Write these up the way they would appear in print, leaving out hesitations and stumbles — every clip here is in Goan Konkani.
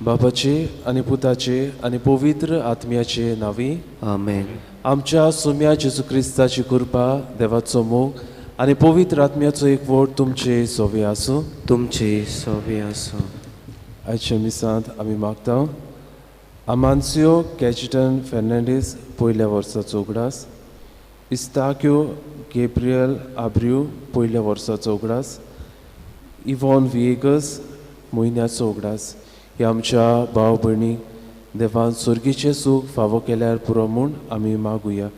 बापाचे आनी पुताचे आनी पवित्र आत्म्याचे नांवी आमेन. आमच्या सुम्या जेजू क्रिस्ताची कृपा, देवाचो मोग आनी पवित्र आत्म्याचो एकवट तुमचे सोवे आसूं. तुमचे सोवे आसूं. आयच्या मिसांत आमी मागता आमान्सियो कॅजिटन फेर्नांडीस पयल्या वर्साचो उगडास, इस्ताक्यो गेब्रियल आब्रियो पयल्या वर्साचो उगडास, इवॉन विएगस म्हयन्याचो उगडास. ह्या आमच्या भाव भयणी देवान सर्गीचें सूख फावो केल्यार पुरो म्हूण आमी मागुया.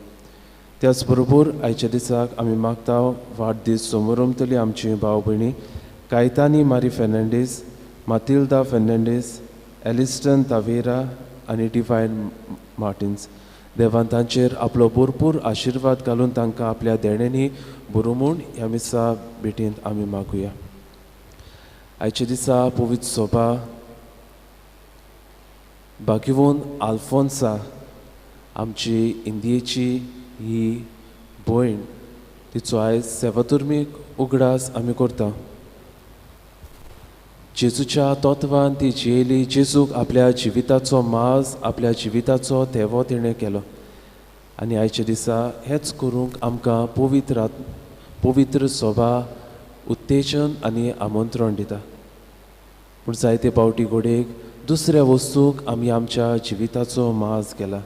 त्याच बरोबर आयच्या दिसाक आमी मागता वाडदीस समोरमतली आमची भाव भयणी कायतानी मारी फेर्नांडीस, मातिल्दा फेर्नांडीस, एलिस्टन तावेरा आनी डिवायन मार्टिन्स. देवान तांचेर आपलो भरपूर आशिर्वाद घालून तांकां आपल्या देण्यांनी बरो म्हूण ह्या मिसा भेटींत आमी मागुया. आयच्या दिसा पवित्र सोबा बागिवोन आल्फोन्सा आमची इंदियेची ही भयण, तिचो आयज सेवातुर्मीक उगडास आमी करता. जेजूच्या तत्वान ती जियेली. जेजूक आपल्या जिविताचो माज, आपल्या जिविताचो तेवो तिणें केलो आनी आयच्या दिसा हेंच करूंक आमकां पवित्र सोबा उत्तेजन आनी आमंत्रण दिता. पूण जायते पावटी घोडेक दुसऱ्या वस्तूक आमी आमच्या जिविताचो माज केला,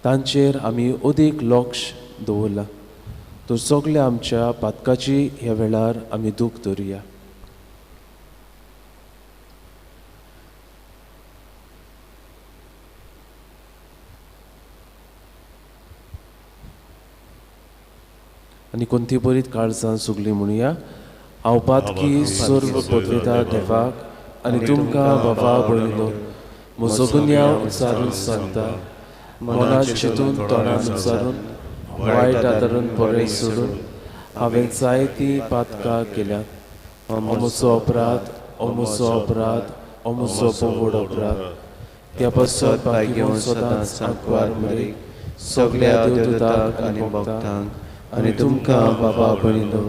तांचेर आमी अदीक लक्ष दवरला. तर सगल्या आमच्या पातकाची ह्या वेळार आमी दूख धरुया. आनी कोणती बरीत काळजान सुगली म्हणुया, हांव पातकी सर्व पदवेदार देवाक आनी तुमकां बाबा भयणीनो म्हजो गुन्यांव उच्चारून सांगता. मनान चिंतून तोंडान उच्चारून वायट आदारून बरें सोडून हांवें जायतीं पातकां केल्यात. अमुचो अपराध, अमुचो अपराध, अमुचो पोवड अपराध. त्या पासत भाग्यवंत सदांच आंकवार मरेक सगल्या देवदूतांक आनी भक्तांक आनी तुमकां बाबा भयणीनो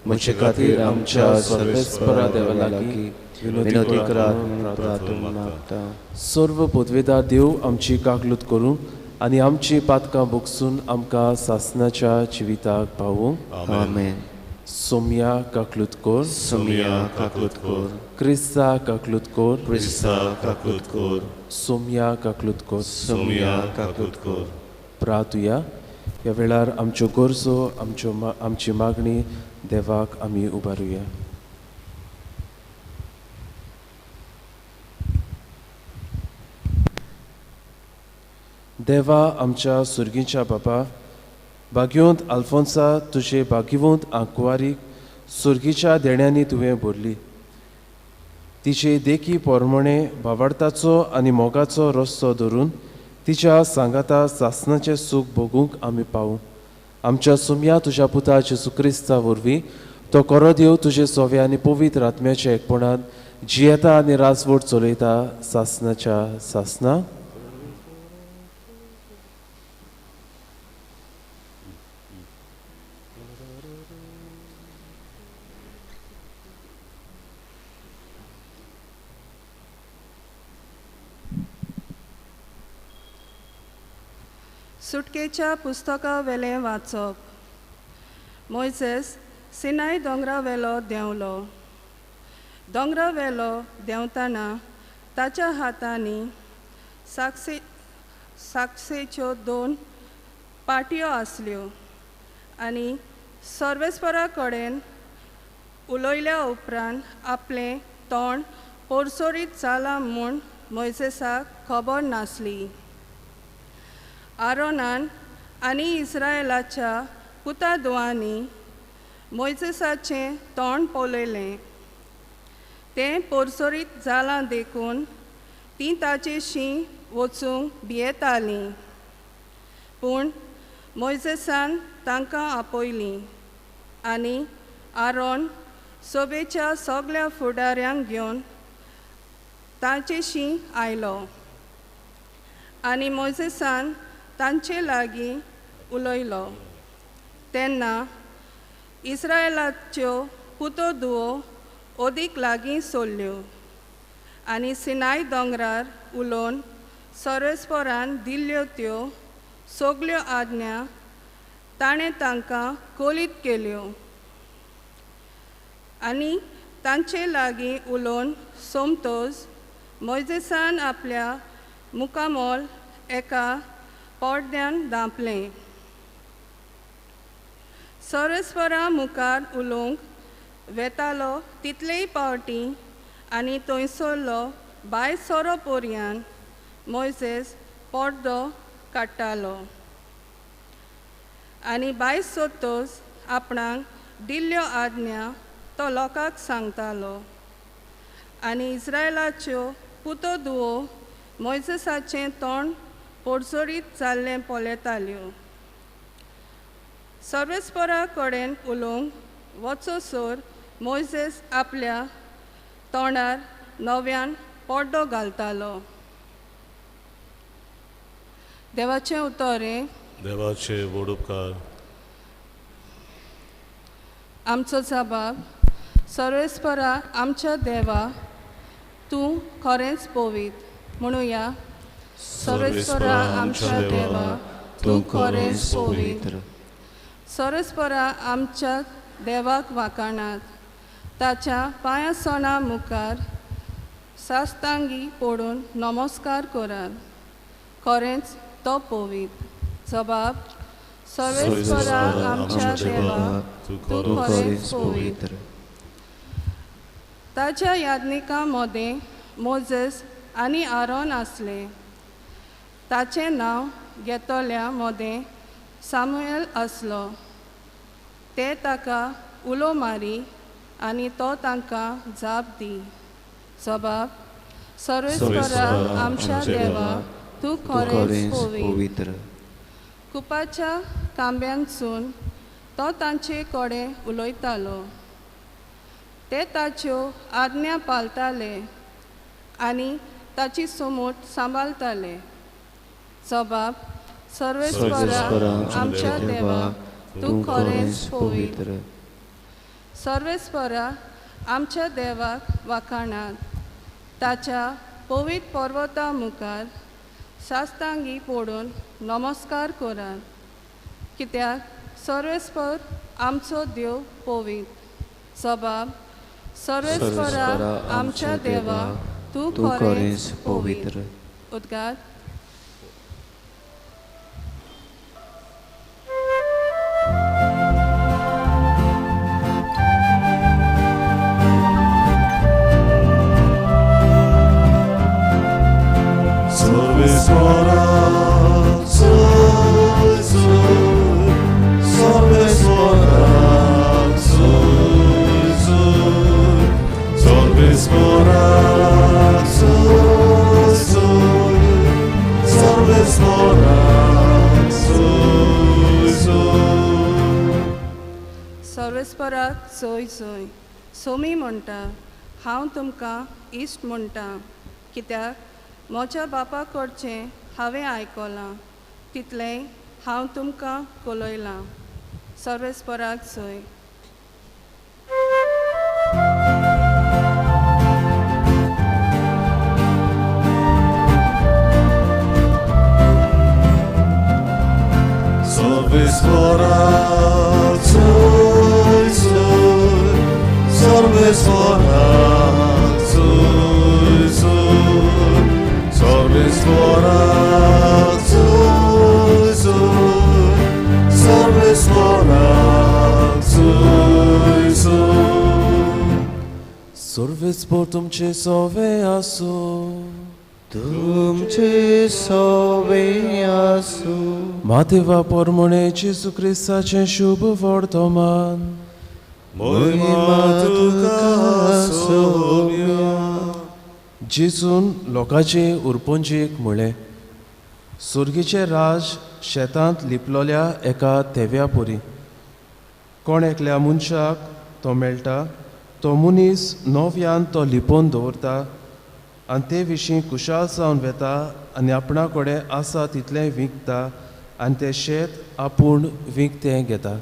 म्हजे खातीर आमच्या सर्वेस्परा देवा लागीं विनोदी करात म्हूण प्रार्थना मागता. सर्व पदवेदार देव आमची काकलूत करूं आनी आमची पातकां भोगसून आमकां सासनाच्या जिविताक पावूं. आमेन. सोम्या काकलूत कोर, सोम्या काकलूत कोर, क्रिस्ता काकलूत कोर, क्रिस्ता काकलूत कोर, सोम्या काकलूत कोर, सोम्या काकलूत कोर. प्रातुया. ह्या वेळार आमच्यो गरजो, आमच्यो आमची मागणी देवाक आमी उबारुया. देवा आमच्या सुर्गीच्या बापा, भाग्यवंत आल्फोन्सा तुजे भाग्यवंत आंकवारीक सुर्गीच्या देण्यांनी तुवें भरली. तिचे देखी पोरमणे भावार्थाचो आनी मोगाचो रस्तो धरून तिच्या सांगाता सासनाचें सूख भोगूंक आमी पावूं. आमच्या सुम्या तुज्या पुता जेजू क्रिस्ता वरवीं तो कोरो देव तुजे सोवे आनी पवित्र आत्म्याच्या एकपणान जियेता आनी राजवट चलयता सासनाच्या सासना. सुटकेच्या पुस्तका वेलें वाचप. मोयसेस सिनाय दोंगरा वेलो देंवलो. दोंगरा वेलो देंवतना ताच्या हातांनी साक्षेच्यो दोन पाटयो आसल्यो आनी सर्वेस्परा कडेन उलयल्या उपरांत आपलें तोंड पोरसोरीत जालां म्हूण मोयसेसाक खबर नासली. आरोनान आनी इस्रायलाच्या पुता-धुवांनी मोयसेसाचें तोंड पळयलें. तें पोरसोरीत जालां देखून तीं ताचेशी वचूंक भियेतालीं. पूण मोयसेसान तांकां आपयलीं आनी आरोन सोबेच्या सगळ्या फुडाऱ्यांक घेवन तांचेशी आयलो आनी मोयसेसान तांचे लागीं उलयलो. तेन्ना इस्रायलाच्यो पुतो धुवो अदीक लागीं सोडल्यो आनी सिनाय दोंगरार उलोवन सर्वेस्परान दिल्ल्यो त्यो सगल्यो आज्ञा ताणें तांकां कोलीत केल्यो आनी तांचे लागीं उलोवन सोमतोज मोयजेसान आपल्या मुखामोल एका पडद्यान धांपलें. सर्वेस्परा मुखार उलोवंक वेतालो तितलेय पावटी आनी थंयसरलो भायर सोरो पोरयान मोयजेस पडदो काडटालो आनी भायर सोदतोच आपणाक दिल्ल्यो आज्ञा तो लोकांक सांगतालो. आनी इस्रायलाच्यो पुतो धुवो मोयजेसाचें तोंड पोडसोडीत जाल्लें पळयताल्यो. सर्वेस्परा कडेन उलोवंक वचोसर मोयजेस आपल्या तोंडार नव्यान पड्डो घालतालो. देवाचें उतर हें. देवाचे व्हड उपकार. आमचो जबाब सर्वेस्परा आमच्या देवा तूं खरेंच पवित्र म्हणुया. सर्वेस्परा आमच्या देवा तूं खरेंच पवित्र. सर्वेस्परा आमच्या देवाक वाखाणात, ताच्या पांया सणा मुखार सास्तांगी पडून नमस्कार करात, खरेंच तो पवित्र. जबाब सर्वेस्परा आमच्या देवा तूं खरेंच पवित्र. ताच्या याज्ञिकां मदें मोजेस आनी आरोन आसले. ताचें नांव घेतल्या मदें सामुएल आसलो. ते ताका उलो मारी आनी तो तांकां जाप दी. जबाब सर्वेस्परा आमच्या देवा तूं खरेंच पवित्र. कुपाच्या कांब्यांसून तो तांचे कडेन उलयतालो. ते ताच्यो आज्ञा पाळटाले आनी ताची समूट सांबाळटाले. जबाब सर्वेस्परा आमच्या देवा तूं खरेंच पवित्र. सर्वेस्परा आमच्या देवाक वाखाणात, ताच्या पवित्र पर्वता मुखार सास्तांगी पडून नमस्कार करात, कित्याक सर्वेस्पर आमचो देव पवित्र. जबाब सर्वेस्परा आमच्या देवा तूं खरेंच पवित्र. उद्गार. सर्वेस्पराक सोय सोय सोमी म्हणटा, हांव तुमकां इश्ट म्हणटा, कित्याक म्हज्या बापा कडचें हांवें आयकलां तितलेंय हांव तुमकां कळयलां. सर्वेस्पराक सोय. सर्वेस्पराक सोय सोय, सर्वेस्पराक सोय सोय, सर्वेस्पराक सोय सोय, सर्वेस्पराक सोय सोय. सर्वेस्पर तुमचे सोवे आसूं. तुमचे सोवे आसूं. मातेवा पोरमणे जेजू क्रिस्ताचें शुभ वर्तमान. महिमा तुका सोम्या. जेजून लोकांचे उरपंजेक म्हळें, सुर्गीचें राज शेतांत लिपलोल्या एका थेव्या परी. कोण एकल्या मनशाक तो मेळटा तो मनीस नव्यान तो लिपोवन दवरता आनी ते विशीं खुशाल जावन वेता आनी आपणा कडेन आसा तितलें विकता आनी तें शेत आपूण विकतें घेता.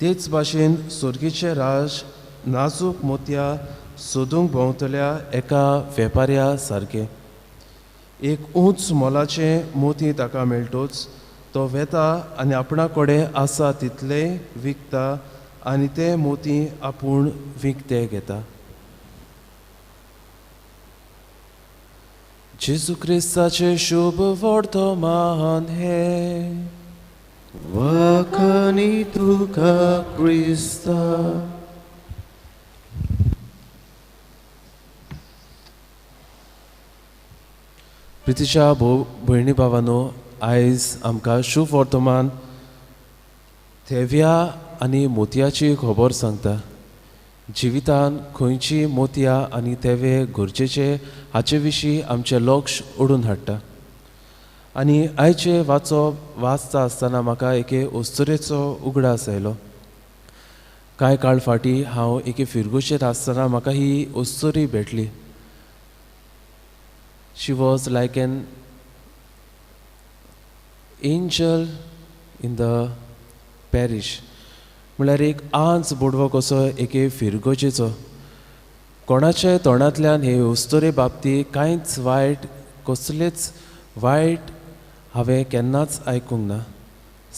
तेच भाशेन सुर्गीचें राज नाजूक मोतयां सोदूंक भोंवतल्या एका वेपाऱ्या सारकें. एक उंच मोलाचें मोती ताका मेळटोच तो वेता आनी आपणा कडेन आसा तितलेंय विकता आनी तें मोती आपूण विकतें घेता. जेजू क्रिस्ताचें शुभ वर्तमान हें. वाखाणी तुका क्रिस्ता. प्रितीच्या भोव भयणी भावानो, आयज आमकां शुभ वर्तमान थेव्या आनी मोतयाची खबर सांगता. जिवितान खंयची मोतयां आनी थेवे गरजेचे हाचे विशीं आमचें लक्ष ओडून हाडटा. आनी आयचें वाचप वाचता आसतना म्हाका एके अस्तुरेचो उगडास आयलो. कांय काळ फाटीं हांव एके फिरगोशेंत आसतना म्हाका ही अस्तुरी भेटली. She was like an angel in the parish. म्हणल्यार एक आंज बोडवो कसो एके फिरगोजेचो. कोणाच्या तोंडांतल्यान हे अस्तुरे बाबतींत कांयच वायट, कसलेच वायट हांवें केन्नाच आयकूंक ना.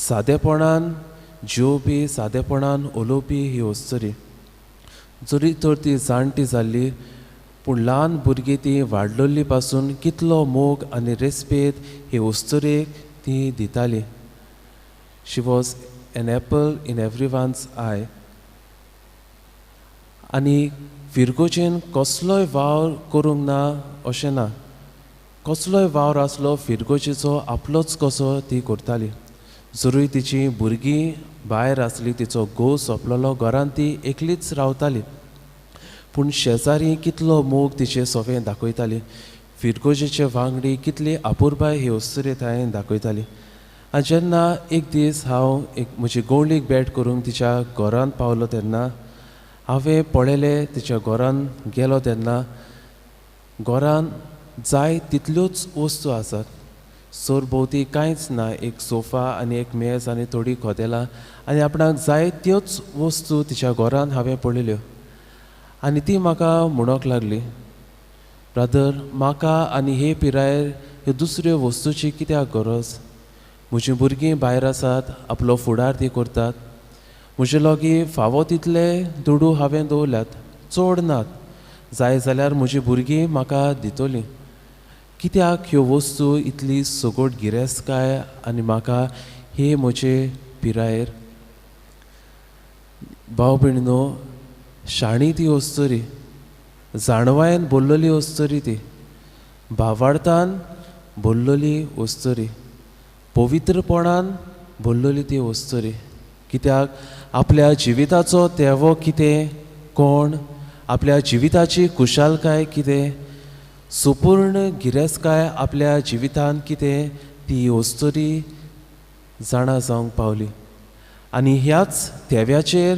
सादेपणान जियोवपी, सादेपणान उलोवपी ही अस्तुरी. जरी तर ती जाणटी जाल्ली, पूण ल्हान भुरगीं ती वाडलोली पासून कितलो मोग आनी रेस्पेद हे अस्तुरेक ती दिताली. She was an apple in everyone's eye. आनी फिरगोजेन कसलोय वावर करूंक ना अशें ना, कसलोय वावर आसलो फिरगोजेचो आपलोच कसो ती करताली. जरूय तिची भुरगीं भायर आसली, तिचो घोव सोंपलेलो, घरांत ती एकलीच रावताली, पूण शेजारी कितलो मोग तिचे सोंपें दाखयताली. फिरगोजेचे वांगडी कितली अपुरबाय ही अस्तुरे थंय दाखयताली. आनी जेन्ना एक दीस हांव एक म्हजी गवळीक भेट करूंक तिच्या घरांत पावलो तेन्ना हांवें पळयलें, तिच्या घरांत गेलो तेन्ना घरांत जाय तितल्योच वस्तू आसात, सरभोंवती कांयच ना, एक सोफा आनी एक मेज आनी थोडी कदेलां आनी आपणाक जाय त्योच वस्तू तिच्या घरांत हांवें पळयल्यो. आनी ती म्हाका म्हणूंक लागली, ब्रदर, म्हाका आनी हे पिरायेर ह्यो दुसऱ्यो वस्तूची कित्याक गरज? म्हजीं भुरगीं भायर आसात, आपलो फुडार ती करतात, म्हजे लागीं फावो तितले दुडू हांवें दवरल्यात, चड नात, जाय जाल्यार म्हजीं भुरगीं म्हाका दितलीं. कित्याक ह्यो वस्तू इतली सगट गिरेस्तकाय आनी म्हाका हे म्हजे पिरायेर? भाव भयणीनो, शाणी ती अस्तुरी, जाणवायेन बोल्लोली अस्तुरी, ती भावार्थान बोल्लोली अस्तुरी, पवित्रपणान बोल्लोली ती अस्तुरी. कित्याक आपल्या जिविताचो तेवो कितें, कोण, आपल्या जिविताची खुशालकाय कितें, सुपूर्ण गिरेस्तकाय आपल्या जिवितान कितें, ती अस्तुरी जाणा जावंक पावली. आनी ह्याच तेव्याचेर,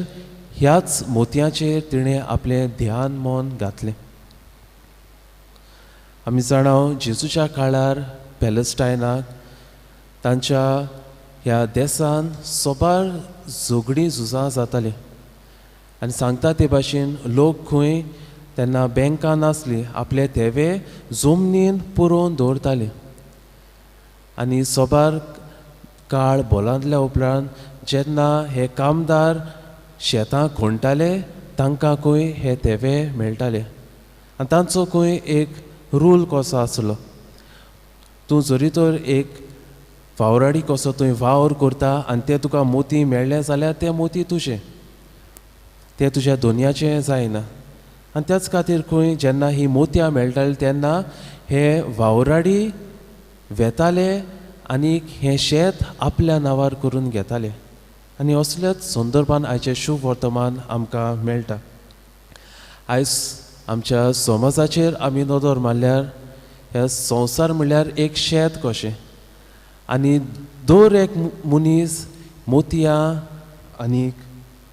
ह्याच मोतयांचेर तिणें आपलें ध्यान मन घातलें. आमी जाणाव जेजूच्या काळार पॅलेस्टायनाक तांच्या ह्या देसान सोबार झगडीं झुजां जातालीं. आनी सांगता ते भाशेन लोक खंय तेन्ना बँकां नासली, आपले थेवे जमनीन पुरोवन दवरताले. आनी सोबार काळ बोलांतल्या उपरांत जेन्ना हे कामदार शेतां खोणटाले तांकां खंय हे थेवे मेळटाले. आनी तांचो खंय एक रूल कसो आसलो, तूं जरी तर एक वावराडी कसो तुवें वावर करता आनी तें तुका मोती मेळ्ळें जाल्यार तें मोती तुजें, तें तुज्या दोनयाचें जायना. आनी त्याच खातीर खंय जेन्ना ही मोतयां मेळटाली तेन्ना हे वावराडी वेताले आनी हें शेत आपल्या नांवार करून घेताले. आनी असल्याच संदर्भान आयचें शुभ वर्तमान आमकां मेळटा. आयज आमच्या समाजाचेर आमी नदर मारल्यार हे संवसार म्हणल्यार एक शेत कशें, आनी दर एक मनीस मोतयां आनी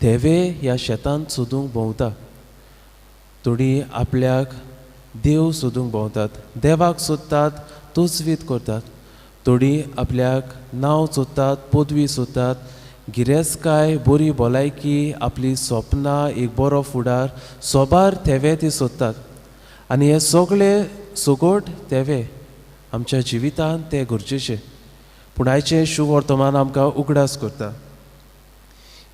थेवे ह्या शेतांत सोदूंक भोंवता. थोडीं आपल्याक देव सोदूंक भोंवतात, देवाक सोदतात, तजवीज करतात. थोडीं आपल्याक नांव सोदतात, पदवी सोदतात, गिरेस्तकाय, बरी भलायकी, आपली सपनां, एक बरो फुडार, सोबार थेवे ती सोदतात आनी हे सगळे सगट थेवे आमच्या जिवितांत ते गरजेचे. पूण आयचें शुभवर्तमान आमकां उगडास करता.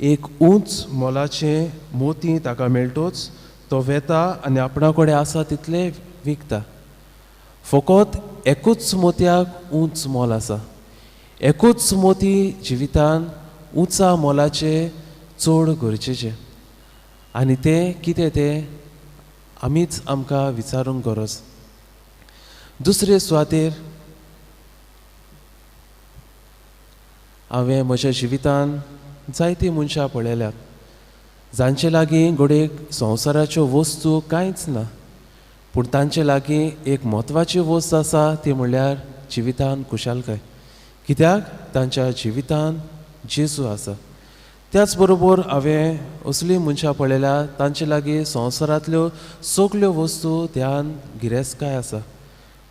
एक उंच मोलाचें मोती ताका मेळटोच तो वेता आनी आपणा कडेन आसा तितलें विकता. फकत एकूच मोतयाक उंच मोल आसा. एकूच मोती जिवितान उंचा मोलाचें चड गरजेचें आनी तें कितें तें आमीच आमकां विचारूंक गरज. दुसरे सुवातेर हांवें म्हज्या जिवितान जायतीं मनशां पळयल्यात जांचे लागीं घडयेक संवसाराच्यो वस्तू कांयच ना, पूण तांचे लागीं एक म्हत्वाची वस्त आसा ती म्हणल्यार जिवितान खुशालकाय. कित्याक तांच्या जिवितान जेजू आसा. त्याच बरोबर हांवें असलीं मनशां पळयल्या तांचे लागीं संवसारांतल्यो सगल्यो वस्तू, ध्यान, गिरेस्तकाय आसा,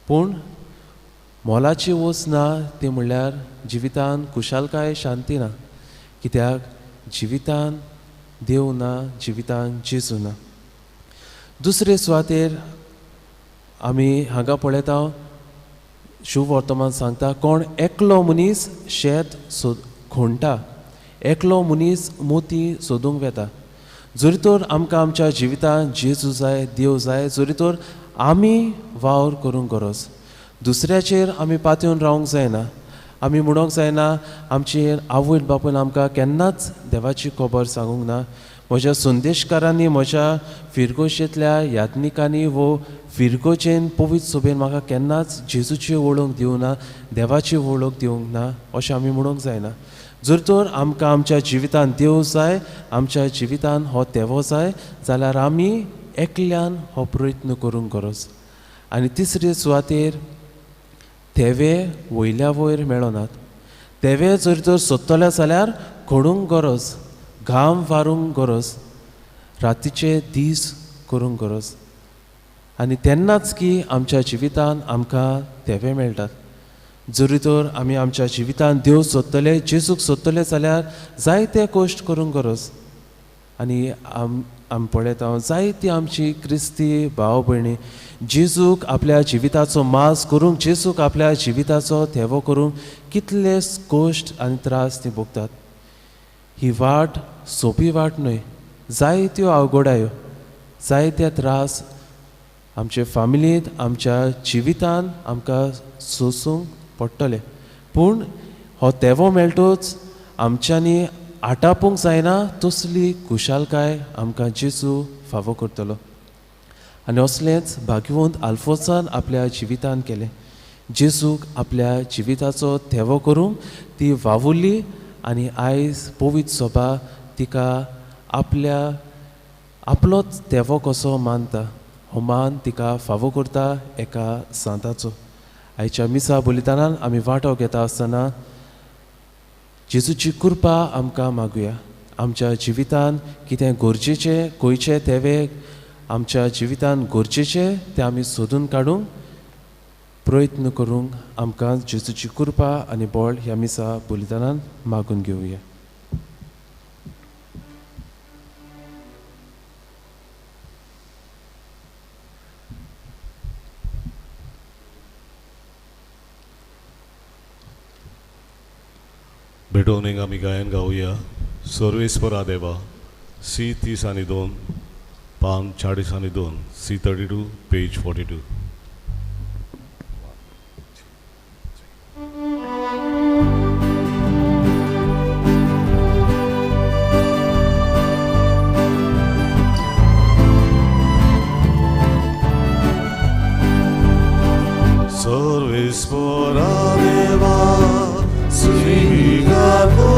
पूण मोलाची वस्त ना ती म्हणल्यार जिवितान खुशालकाय, शांती ना. कित्याक जिवितान देव ना, जिवितान जेजू ना. दुसरे सुवातेर आमी हांगा पळयता शुभवर्तमान सांगता कोण एकलो मनीस शेत खोणटा, एकलो मनीस मोती सोदूंक वेता. जरी तर आमकां आमच्या जिवितान जेजू जाय, देव जाय, जरी तर आमी वावर करूंक गरज, दुसऱ्याचेर आमी पातयेवन रावंक जायना. आमी म्हणूंक जायना आमची आवय बापून आमकां केन्नाच देवाची खबर सांगूंक ना, म्हज्या संदेशकारांनी, म्हज्या फिरगोशेंतल्या याज्ञिकांनी वो फिरगोचेन पवित्र सभेन म्हाका केन्नाच जेजूची वळख दिवंक ना, देवाची वळख दिवंक ना, अशें आमी म्हणूंक जायना. जर तर आमकां आमच्या जिवितान देव जाय, आमच्या जिवितान हो देवो जाय जाल्यार आमी एकल्यान हो प्रयत्न करूंक गरज. आनी तिसरे सुवातेर थेवे वयल्या वयर मेळनात. थेवे जर तर सोदतले जाल्यार खडूंक गरज, घाम वारूंक गरज, रातीचे दीस करूंक गरज आनी तेन्नाच की आमच्या जिवितान आमकां थेवे मेळटात. जरी तर आमी आमच्या जिवितान देव सोदतले, जेजूक सोदतले जाल्यार जायते कश्ट करूंक गरज. आनी आमी पळयता जायती आमची क्रिस्ती भाव भयणी जेजूक आपल्या जिविताचो मास करूंक, जेजूक आपल्या जिविताचो थेवो करूंक कितले कश्ट आनी त्रास ती भोगतात. ही वाट सोंपी वाट न्हय, जायत्यो अवघडायो, जायते त्रास आमचे फामिलींत, आमच्या जिवितान आमकां सोसूंक पडटले. पूण हो तेवो मेळटोच आमच्यांनी आटापूंक जायना तसली खुशालकाय आमकां जेजू फावो करतलो. आनी असलेंच भाग्यवंत आल्फोसान आपल्या जिवितान केलें. जेजूक आपल्या जिविताचो थेवो करूंक ती वावुरली आनी आयज पवित्र सभा तिका आपल्या आपलोच देवो कसो मानता, हो मान तिका फावो करता एका सांताचो. आयच्या मिसा बलिदानान आमी वांटो घेता आसतना जेजूची कृपा आमकां मागुया. आमच्या जिवितान कितें गरजेचें, खंयचे तेवे आमच्या जिवितान गरजेचें तें आमी सोदून काडूंक प्रयत्न करूंक आमकां जेजूची कृपा आनी बळ ह्या मिसा बलिदानान मागून घेवया. भेटोवन एक आमी गायन गावया. सर्वेस्परा देवा, सी 30 आनी 2, पान 40 आनी 2, सी 32, पेज 42. सर्वेस्परा देवा स्वीकारको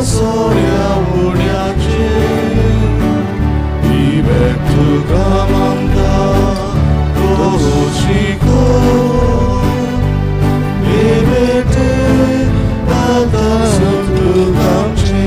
सोऱ्या उड्याचे तुका मानता तोशिको बेटे दादा तुकाचे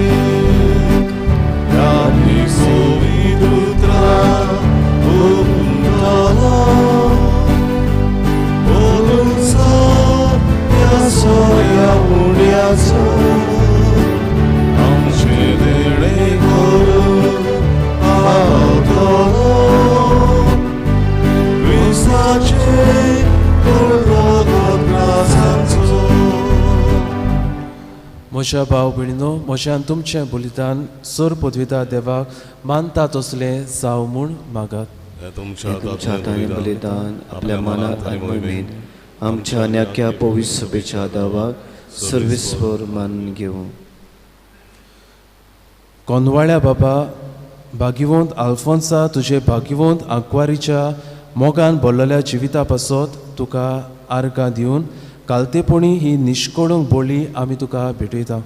म्हज्या भाव भयणीनो, म्हज्यान तुमचें बलिदान सर पदविता देवाक मानता तसलें जावं म्हूण मागात. तुमच्या हातांनी बलिदान आपल्या मनात आनी मोहिमेंत आमच्या आनी पवित्र सभेच्या दावाक सर्वेस्पर मानून घेवं. कोनवाळ्या बाबा, भाग्यवंत आल्फोन्सा तुजे भाग्यवंत आंकवारीच्या मोगान भरलेल्या जिविता पासत तुका आर्गां दिवन कालतेपणी ही निश्कोळूंक बोली आमी तुका भेटयता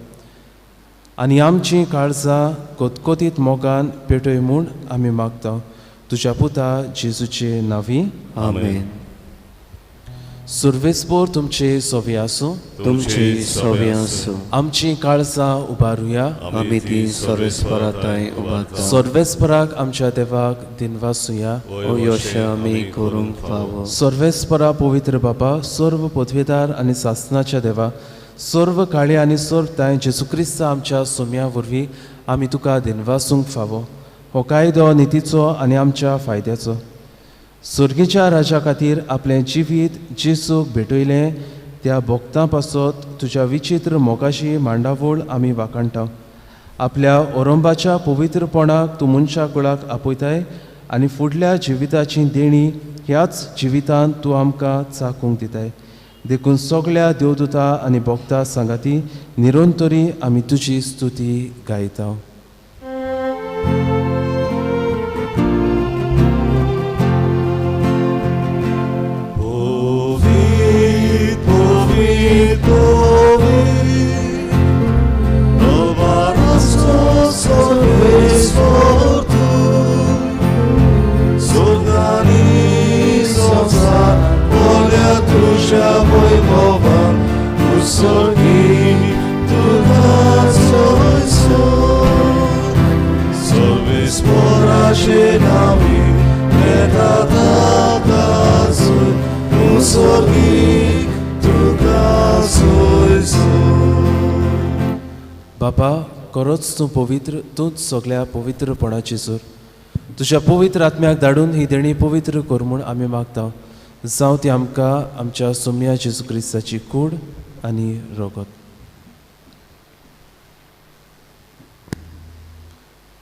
आनी आमची काळजां कोतकोतीत मोगान पेटय म्हूण आमी मागता. तुज्या पुता जेजूचे नांवी आमेन. सर्वेस्पोर तुमचे सोवे आसूं. तुमचे सोवे आसूं. आमची काळजां उबारुया. आमी ती सर्वेस्परा थंय उबारता. सर्वेस्पराक आमच्या देवाक दिनवासुया. अशें आमी करूंक फावो. सर्वेस्परा पवित्र बाबा, सर्व पदवेदार आनी सासनाच्या देवा, सर्व काळे आनी सर्व तांय जेजू क्रिस्ता आमच्या सोम्या वरवीं आमी तुका दिनवासूंक फावो. हो कायदो नितीचो आनी आमच्या फायद्याचो. सर्गीच्या राजा खातीर आपलें जिवीत जेजूक भेटयलें त्या भोक्तां पासत तुज्या विचित्र मोगाशी मांडावळ आमी वाखाणटा. आपल्या ओरंबाच्या पवित्रपणाक तूं मनशा कुळाक आपयताय आनी फुडल्या जिविताची देणी ह्याच जिवितांत तूं आमकां चाकूंक दिताय. देखून सगळ्या देवदूता आनी भोक्ता सांगाती निरंतरी आमी तुजी स्तुती गायता. बापा, खरोच तूं पवित्र, तूंच सगळ्या पवित्रपणाची सूर. तुज्या पवित्र आत्म्याक धाडून ही देणी पवित्र कर म्हूण आमी मागता. जावं ती आमकां आमच्या सोम्या जेजू क्रिस्ताची कूड आनी रगत.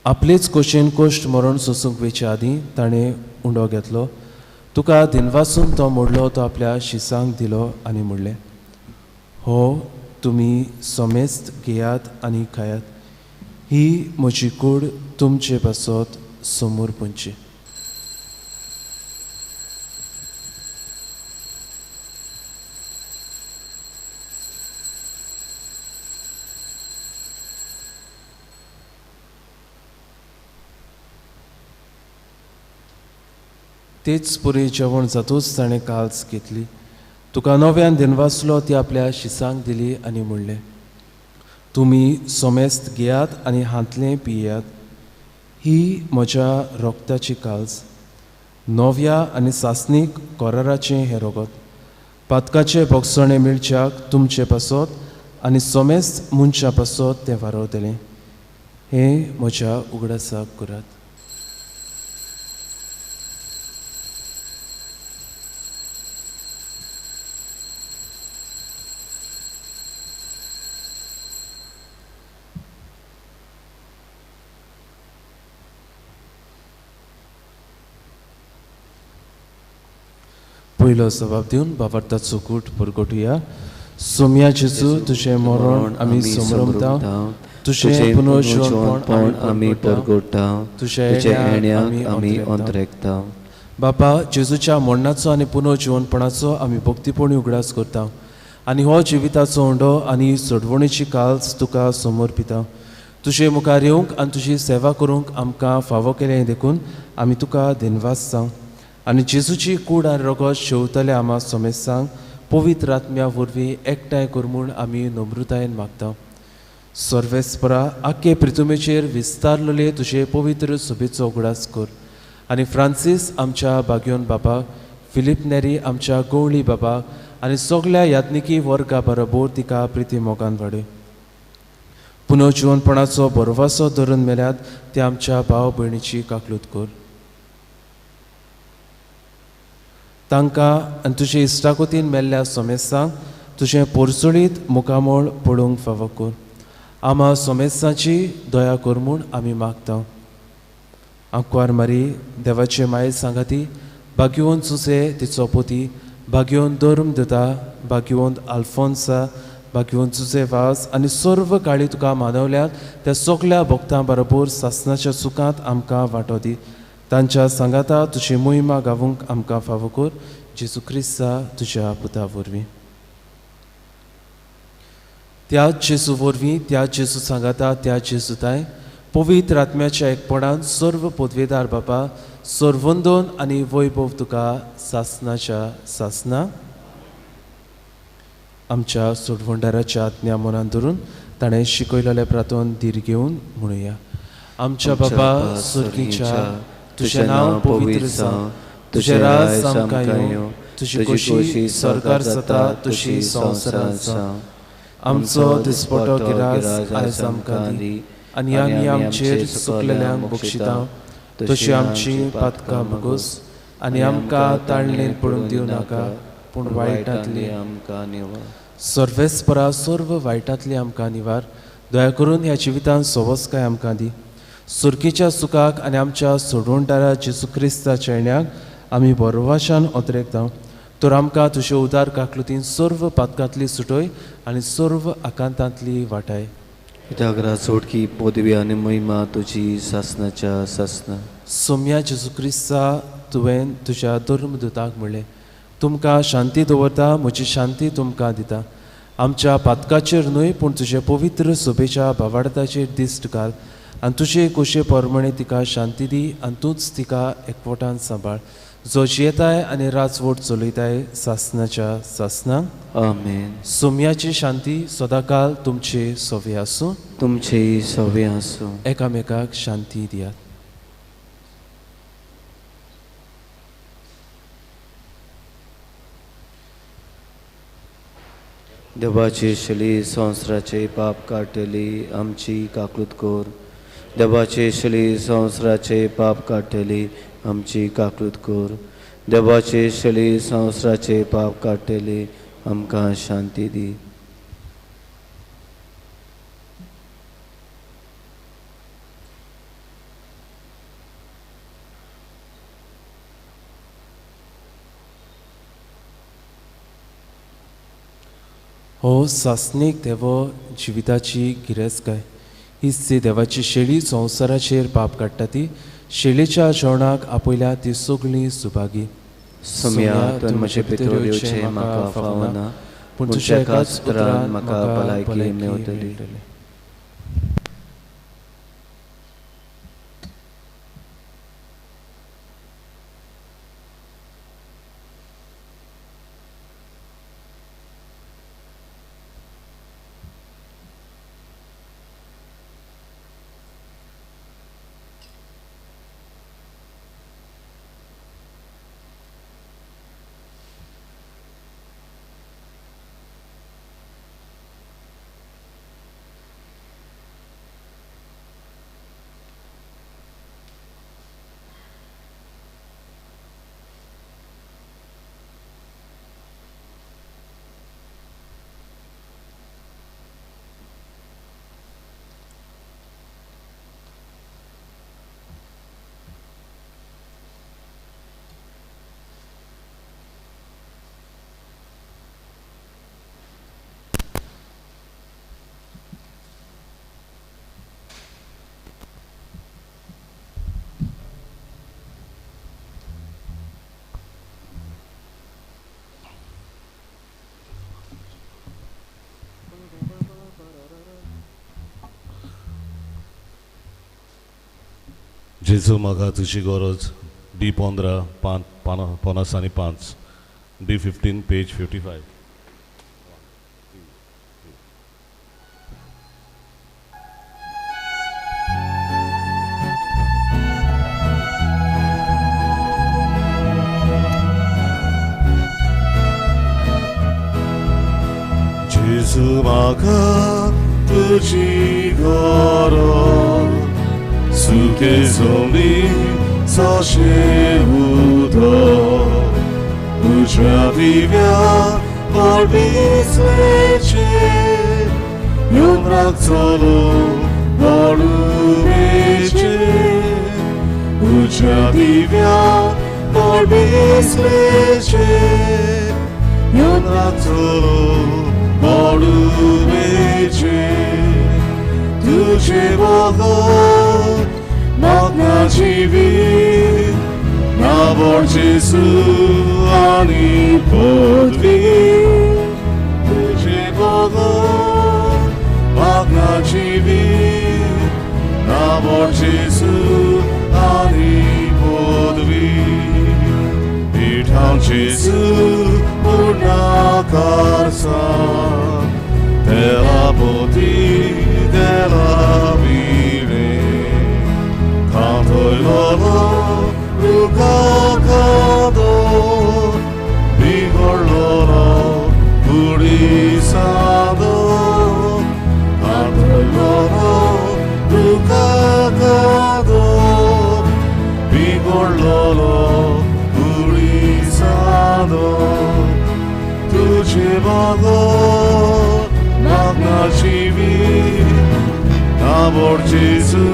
आपलेच कोशेन कोश्ट मरण सोसूंक वेचे आदीं ताणें उंडो घेतलो. तुका दिनवासून तो मोडलो, तो आपल्या शिसांक दिलो आनी म्हणलें, हो तुमी समेस्त घेयात आनी खायात, ही म्हजी कूड तुमचे पासत समोर पंची. तेच पुरी जेवण जातूच ताणें काल्स घेतली, तुका नव्यान दिनवासलो, ती आपल्या शिसांक दिली आनी म्हणलें, तुमी समेस्त घेयात आनी हांतलें पियात, ही म्हज्या रोगताची काल्स, नव्या आनी सासणीक कराराचें हें रगत, पातकाचें भोगसणें मेळच्याक तुमचे पासत आनी समेस्त मनशां पासत तें वारवतलें. हें म्हज्या उगडासाक करात. पयलो जबाब दिवन बाबार्थाचो कूट परगटुया. सोम्या जेजू, तुजें मरण आमी समरमता, तुजें पुनर्जिवनपण आमी परगटता, तुज्या येण्याक आमी अंतरेकता. बापा, जेजूच्या मरणाचो आनी पुनर्जिवनपणाचो आमी भक्तीपणी उगडास करता आनी हो जिविताचो उंडो आनी सोडवणेची काल्स तुका समर्पिता. तुजे मुखार येवंक आनी तुजी सेवा करूंक आमकां फावो केलें देखून आमी तुका दिनवास जावं आनी जेजूची कूड आनी रगत शेवतले आमा समेस्तांक पवित्र आत्म्या वरवीं एकठांय कर म्हूण आमी नम्रतायेन मागता. सर्वेस्परा, आख्खे प्रितुमेचेर विस्तारलेले तुजे पवित्र सभेचो उगडास कर आनी फ्रांसीस आमच्या बाग्योन बाबा, फिलीप नेरी आमच्या गवळी बाबा आनी सगळ्या याज्ञिकी वर्गा बरोबर तिका प्रिती मोगान वाडय. पुनर्जिवनपणाचो भरवसो धरून मेल्यात ते आमच्या भाव भयणीची काकलूत कर. तांकां आनी तुजे इश्टागतीन मेल्ल्या समेस्तांक तुजें पोरचोळीत मुखामळ पळोवंक फावो कर. आमा सोमेसाची दया कर म्हूण आमी मागता. आंकवार मारी देवाचे माये सांगाती भाग्यवंत जुजे तिचो पोती, भाग्यवंत धर्म दिता, भाग्यवंत आल्फोन्सा, भाग्यवंत जुजे वास आनी सर्व काळी तुका मानवल्यात त्या सगल्या भक्तां बरोबर सासनाच्या सुखांत आमकां वांटो दी. तांच्या सांगाता तुजी मोहिमा गावूंक आमकां फावो कर, जेजू क्रिस्ता तुज्या पुता वरवीं. त्या जेजू वरवीं, त्या जेजू सांगाता, त्या जेजू ताय पवित्र आत्म्याच्या एकपणान सर्व पदवेदार बापा सर्वंदन आनी वैभव तुका सासनाच्या सासना. आमच्या सोडवंडाराच्या आज्ञा मनान धरून ताणें शिकयलेलें प्रार्थन धीर घेवन म्हणुया. आमच्या बाबा स्वर्गीच्या, तुजें नांव पवित्र जावं, तुजें राज आमकां येवं, तुजी खोशी सरकार जाता तशी संवसारांत जावं. आमचो दिसपटो गिरास आयज आमकां दी आनी आमी आमचेर चुकलेल्यांक बक्षिता तशी आमची पातकां भोगोस आनी आमकां ताळणेन पडूंक दिवं नाका, पूण वायटांतली आमकां निवार. सर्वेस्परा सर्व वायटांतली आमकां निवार. दया करून ह्या जिवितांत सवसकाय आमकां दी. सुर्कीच्या सुखाक आनी आमच्या सोडवणदारा जेजू क्रिस्ताच्या येण्याक आमी बरवाशान अत्रेकता. तर आमकां तुजे उदार काकलुतीन सर्व पातकांतली सुटय आनी सर्व आकांतांतली वाटाय. कित्याक सोडकी पदवी आनी महिमा तुजी सासनाच्या सासना. सोम्या जेजू क्रिस्ता, तुवें तुज्या धर्मदूताक म्हणलें, तुमकां शांती दवरता, म्हजी शांती तुमकां दिता. आमच्या पातकाचेर न्हय पूण तुजे पवित्र सभेच्या भावार्थाचेर दिश्ट घाल आनी तुजे कुशे परमणे तिका शांती दी आनी तूंच तिका एकवटान सांबाळ, जो जियेताय आनी राजवट चलयताय सासनाच्या सासना. आमेन. सोम्याची शांती सदांकाल तुमचे सवे आसूं. तुमचे सवे आसूं. एकामेकाक शांती दियात. देवाची शली संवसाराचे पाप काडटली आमची काकूत कर. देवाची शली संवसाराचे पाप काडटली आमची काकूत कर. देवाची शली संवसाराचे पाप काडटली आमकां शांती दी. हो सासनीक देवो जिविताची गिरेस्तकाय हीच ती देवाची शेळी संवसाराचेर पाप काडटा ती शेळीच्या जेवणाक आपयल्या ती सगळीं सुभागी. सोम्या, तुवें म्हजे भितर येवचें म्हाका फावना, पूण तुज्या एकाच उतरान म्हाका भलायकी मेवतली. जेजू म्हाका तुजी गरज डी 15 5 आनी 5 डी 15 पेज 55. जेजू म्हाका तुजी गरज सुके zombie sashe udo uja vivia orbis leche येवन चलो बोडुवेचे तुज्या दिव्या बोडबिसलेचे येवन चलो बोडुवेचे तुझे बगर म्हाका जिवीत ना बोड जेजू आनी पदवी तुझे बगर म्हाका जिवीत ना बोड जेजू आनी पदवी पिठाव जेजू पूर्णाकारसा della poti della vire canto il loro lucacado vigor loro purisado canto il loro lucacado vigor loro purisado tu ci vado म्हाका जिवीत ना बोड जेजू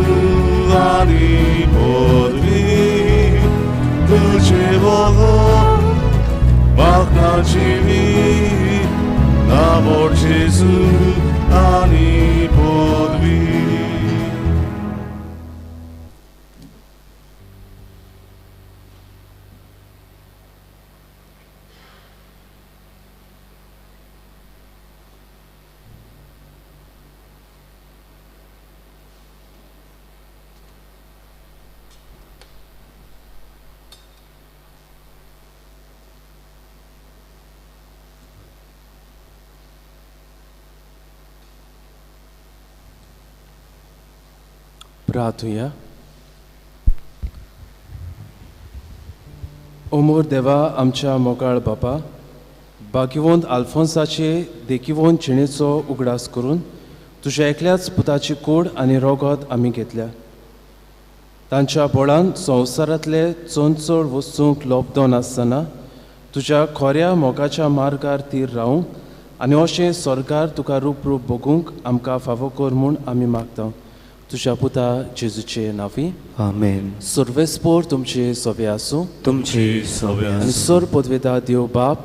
आनी पदवी तुझे बगर म्हाका जिवीत ना बोड जेजू आनी पदवी. प्रार्थुया. ओमोर देवा आमच्या मोगाळ बापा, भाग्यवंत आल्फोन्साचे देखिवंत जिणेचो उगडास करून तुज्या एकल्याच पुताची कूड आनी रोगत आमी घेतल्या. तांच्या बळान संवसारांतले चड वस्तूंक लोबदोन आसतना तुज्या खोऱ्या मोगाच्या मार्गार तीर रावूंक आनी अशें सरकार तुका रूप रूप बगूंक आमकां फावो कर म्हूण आमी मागता. तुज्या पुता जेजूचे नांवी आमेन. सर्वेस्पोर तुमचे सोवे आसूं, तुमची सोवे आनी सर पदवेदा देव बाप,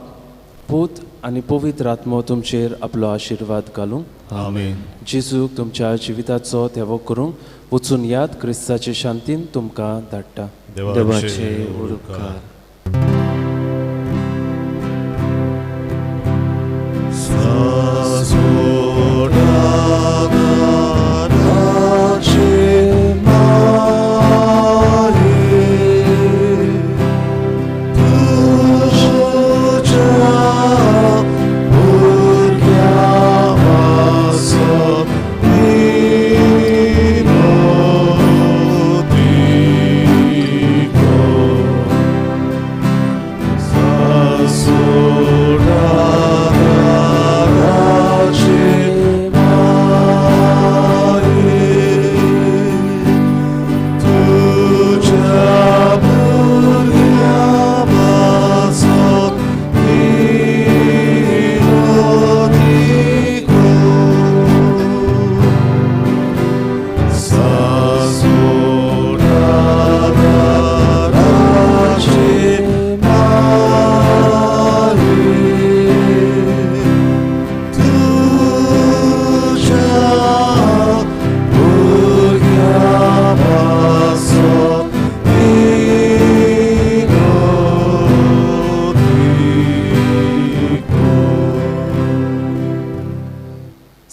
पूत आनी पवित्र आत्मो तुमचेर आपलो आशिर्वाद घालूं. आमेन. जेजूक तुमच्या जिविताचो तेवो करूंक वचून याद क्रिस्ताचे शांतीन तुमकां धाडटा. देवाचे उपकार.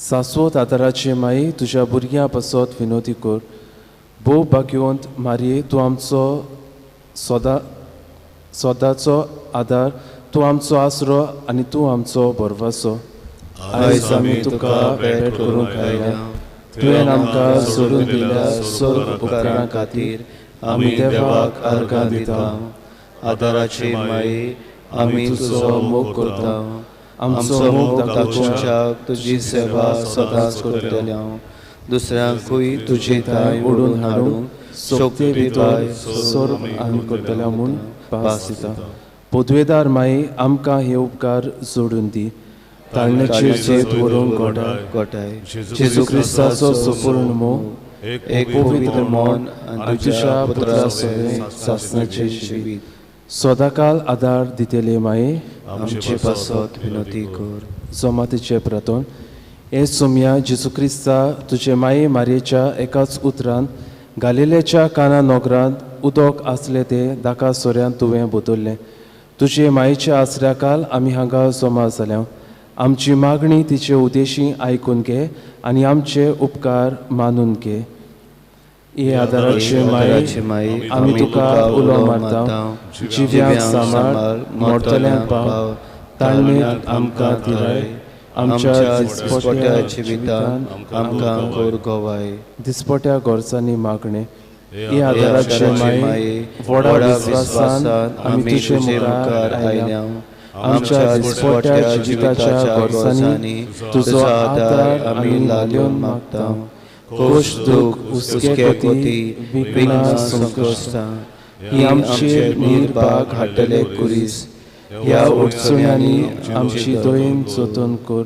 सासवत आदाराचे माई, तुज्या भुरग्यां पासत विनोदी कर. भोव भाग्यवंत मारये, तूं आमचो सदा सदाचो आदार, तूं आमचो आसरो आनी तूं आमचो भरवसो. आयज आमी तुका भेट करूंक आयल्या. तुवें आमकां सोडून दिल्या सर्व उपकारां खातीर आमी देवाक आर्गां दिता. आदाराची माई, आमी तुजो मोग करता. आमचो मोग दाखोवच्याक तुजी सेवा सदांच करतले. दुसऱ्यांकूय तुजी ताय ओडून हाडूंक सोगते भितर सर्व आमी करतले म्हूण पास दिता. पदवेदार माई, आमकां हे उपकार जोडून दी. ताळण्याचेर जैत व्हरूंक गोठाय, जेजू क्रिस्ताचो संपूर्ण मोग, एक पवित्र मन आनी तुज्या पुत्रा सवें सासणाचें जिवीत सदांकाल आदार दितले माये आमचे पासत विनंती कर. जमातीचे प्रार्थन. हे सोमया जेजू क्रिस्ता, तुजे माये मारयेच्या एकाच उतरान गालिलेच्या काना नगरांत उदक आसलें तें दाका सोऱ्यान तुवें बदल्लें. तुजे मायेच्या आसऱ्या काल आमी हांगा जमा जाल्या. आमची मागणी तिचे उद्देशी आयकून घे आनी आमचे उपकार मानून घे. हे आदाराचे माये, आमी तुका उलो मारता, जिव्यांक सांबाळ, मोडटल्यांक पाव, ताळमेत आमकां दिराय, आमच्या दिसपट्या जिवितांत आमकां कर गवाय. दिसपट्या गरजांनी मागणें. हे आदाराचे माये, व्हडा विस्वासान आमी तुजे मुखार आयल्या. आमच्या दिसपट्या जिविताच्या गरजांनी तुजो आदार आमी लाल्योन मागता. कोश, दूख, हुस्के, कोती, विघ्नां, संकश्टां ही आमचेर निर्भाग हाडटले कुरीस. ह्या अडचण्यांनी आमची दयेन जतन कर.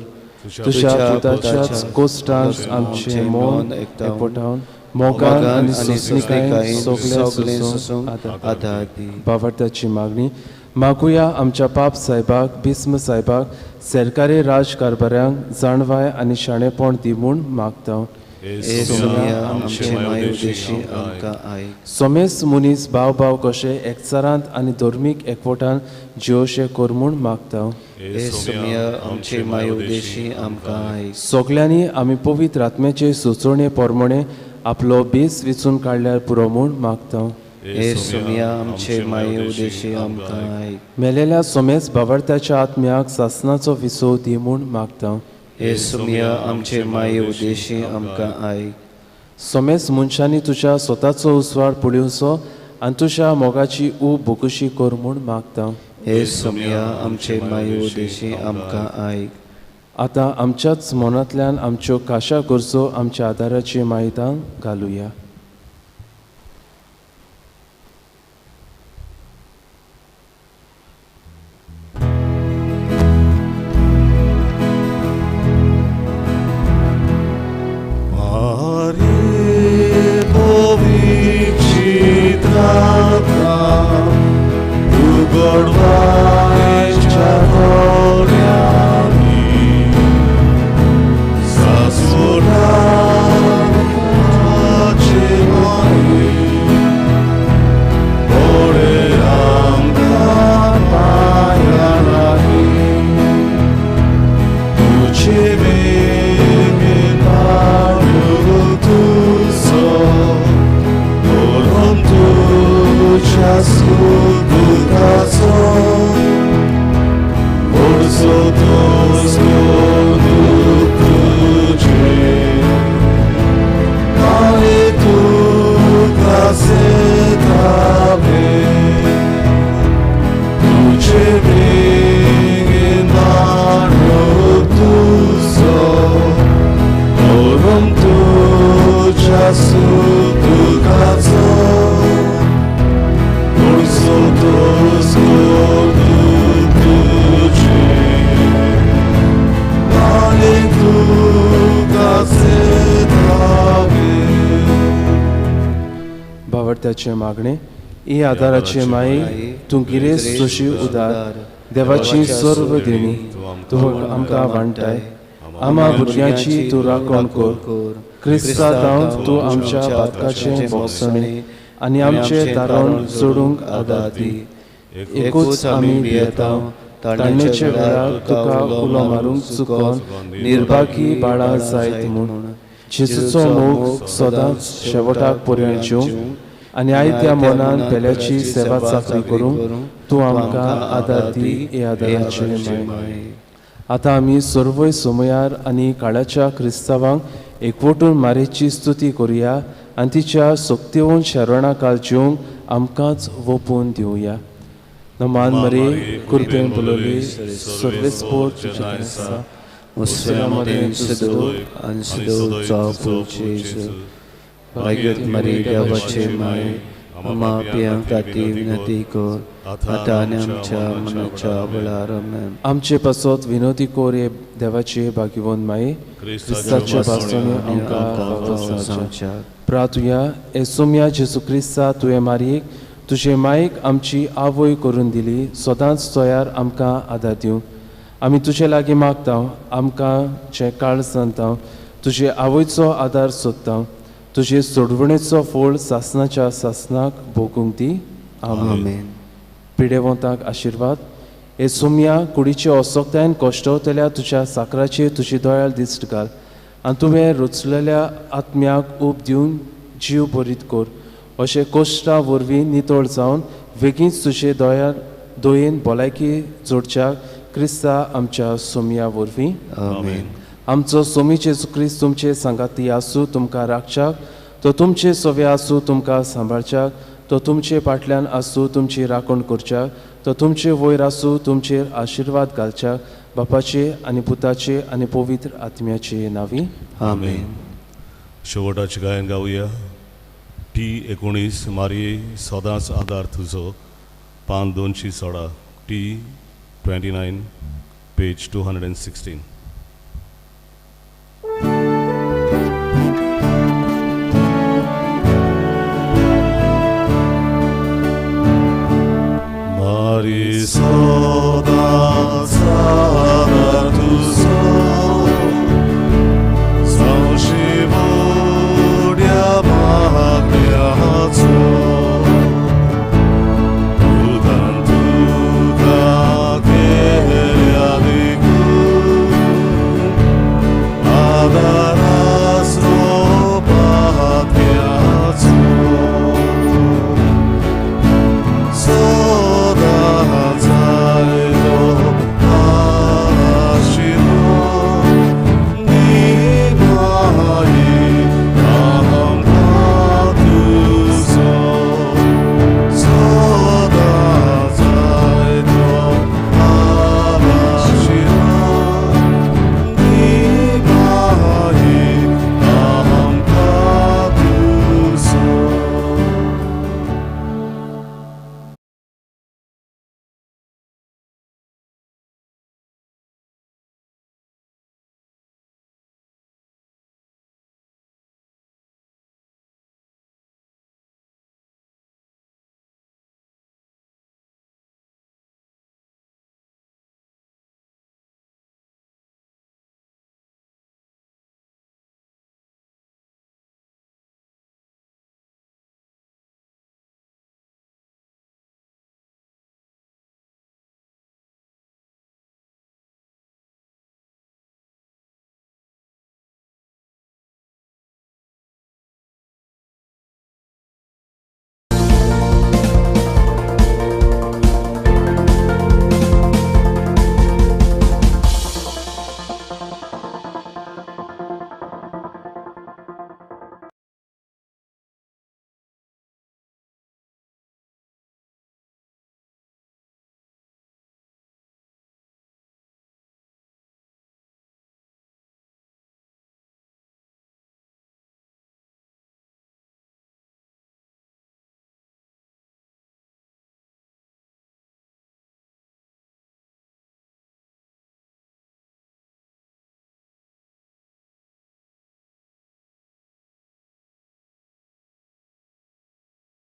तुज्या पुताच्याच कोश्टांक आमचें मन एकवटावन मोगान आनी सोंसणीकायेन सगळें सोंसूंक आदार दी. भावार्थाची मागणी. मागुया आमच्या पाप साहेबाक, भीस्म साहेबाक, सरकारी राजकारभाऱ्यांक जाणवाय आनी शाणेपण दी म्हूण मागता. हे सोमया आमचे माये उद्देशी आमकां आयक. सोमेस मनीस भाव भाव कशे एकचारांत आनी धर्मीक एकवटान जियोशे कर म्हूण मागता. हे सोमया आमचे माये उद्देशी आमकां आयक. सगल्यांनी आमी पवित्र आत्म्याचे सुचोवणे प्रमाणे आपलो बेस विचून काडल्यार पुरो म्हूण मागता. हे सोमया आमचे माये उद्देशी आमकां आयक. मेलेल्या सोमेस भावार्थ्याच्या आत्म्याक सासनाचो विसव दी म्हूण मागता. हे सोमया आमचे माये उद्देशी आमकां आयक. सोमेस मनशांनी तुज्या स्वताचो उस्वाड पळोवचो आनी तुज्या मोगाची ऊब बोकुशी कर म्हूण मागता. हे सोमया आमचे माये उद्देशी आमकां आयक. आतां आमच्याच मनांतल्यान आमच्यो खाशा गरजो आमच्या आदाराची माहितां घालुया. भावार्थ्याचे मागणे. ही आदाराचे माये, तूं गिरेस्त तशी उदार, देवाची सर्व देणी तूं आमकां वांटाय. आमा भुरग्यांची तूं राखण कर. क्रिस्ता जावन तूं आमच्या पातकाचें भोगसणें आनी आमचें तारण जोडूंक आदार दी. एकूच आमी भियेता ताळणेच्या वेळार तुका उलो मारूंक चुकोन निर्भागी बाळां जायत म्हूण. जेजूचो मोग सदांच शेवटाक पर्यंत जिवंक आनी आयत्या मनान पेल्याची सेवा चाकरी करूंक तूं आमकां आदार दी. हे आदाराचे माये. आतां आमी सर्वय समयार आनी काळाच्या क्रिस्तांवांक एकवटून मारेची स्तुती करुया आनी तिच्या सक्तीवन शरणाकाल काल जिवंक आमकांच वोपून दिवया. नमान मरे कृपेन बोलवली सर्वेस्पोर तुजें आसा. मुसलमानांनी सदो आनी सदो जावपाचे भाग्यत मरी देवाचे माये आमा पापयां खातीर विनंती कर आतां आनी आमच्या मरणाच्या वेळार. आमेन. आमचे पासत विनोदी कोर हे देवाचे भाग्यवंत माये, क्रिस्ताचे पासतोनी आमकां फावो जावच्याक. प्रातुया हे सोम्या जेजू क्रिस्ता, तुवें मारयेक तुजे मायेक आमची आवय करून दिली, सदांच तयार आमकां आदार दिवं आमी तुजे लागीं मागता. आमकां जें काळ सांगता, तुजे आवयचो आदार सोदता, तुजे सोडवणेचो फोळ सासनाच्या सासनाक भोगूंक दी. आमेन. आमेन. पिडेवंताक आशिर्वाद. हे सोम्या, कुडीचे असक्तायेन कश्टवतल्या तुज्या साकराचेर तुजी दोयाळ दिश्ट घाल आनी तुवें रचलेल्या आत्म्याक ऊब दिवन जीव बरीत कर. अशें कश्टा वरवीं नितळ जावन बेगीनच तुजे दोयार दोयेन भलायकी जोडच्याक क्रिस्ता आमच्या सोम्या वरवीं. आमेन. आमचो सोमी जेजू क्रिस्त तुमचे सांगाती आसूं. तुमकां राखच्याक तो तुमचे सवे आसूं. तुमकां सांबाळच्याक तो तुमचे फाटल्यान आसूं. तुमची राखण करच्याक तो तुमचे वयर आसूं. तुमचेर आशिर्वाद घालच्याक बापाचे आनी पुताचे आनी पवित्र आत्म्याचे नांवी. आमेन. शेवटाचें गायन गावया. टी 19, मारये सदांच आदार तुजो, पान 216, T 29, page 216.